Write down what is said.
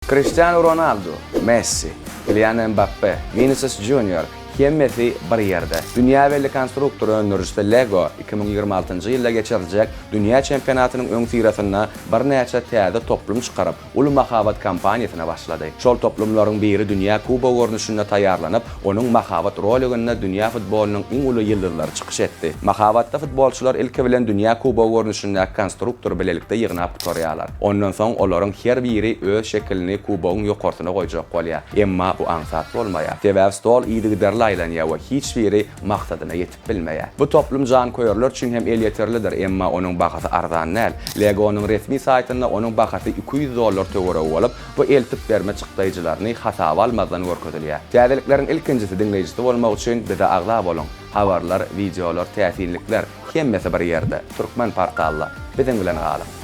Kriştianu Ronaldu, Messi, Kilian Mbappe, Winisius Junior, hemmesi bir ýerde. Dünýä belli konstruktor öndürijisi Lego 2026-njy ýylda geçiriljek dünýä çempionatynyň öňüsyrasynda birnäçe täze toplum çykaryp, uly mahabat kampaniýasyna başlady. Şol toplumlaryň biri dünýä kubogy görnüşinde taýýarlanyp, onuň mahabat roliginde dünýä futbolynyň iň uly ýyldyzlary çykyş etdi. Mahabatda futbolçylar ilki bilen dünýä kubogy görnüşindäki konstruktory bilelikde ýygnap gutarýarlar. Ondan soň olaryň her biri öz şekilini kubogyň ýokarsyna goýjak bolýar. Emma bu aňsat bolmaýar. Sebäbi stol yzygiderli aýlanýar we hiç biri maksadyna ýetip bilmeýär. Bu toplum janköýerler üçin hem elýeterlidir, emma onuň bahasy arzan däl. Lego-nyň resmi saýtynda onuň bahasy 200 dollar töweregi bolup, bu eltip berme çykdaýjylaryny hasaba almazdan görkezilýär. Täzelikleriň ilkinjisi diňleýjisi bolmak üçin bize agza boluň! Habarlar, wideolar, täsinlikler, hemmesi bir ýerde, Türkmen portalda. Biziň bilen galyň!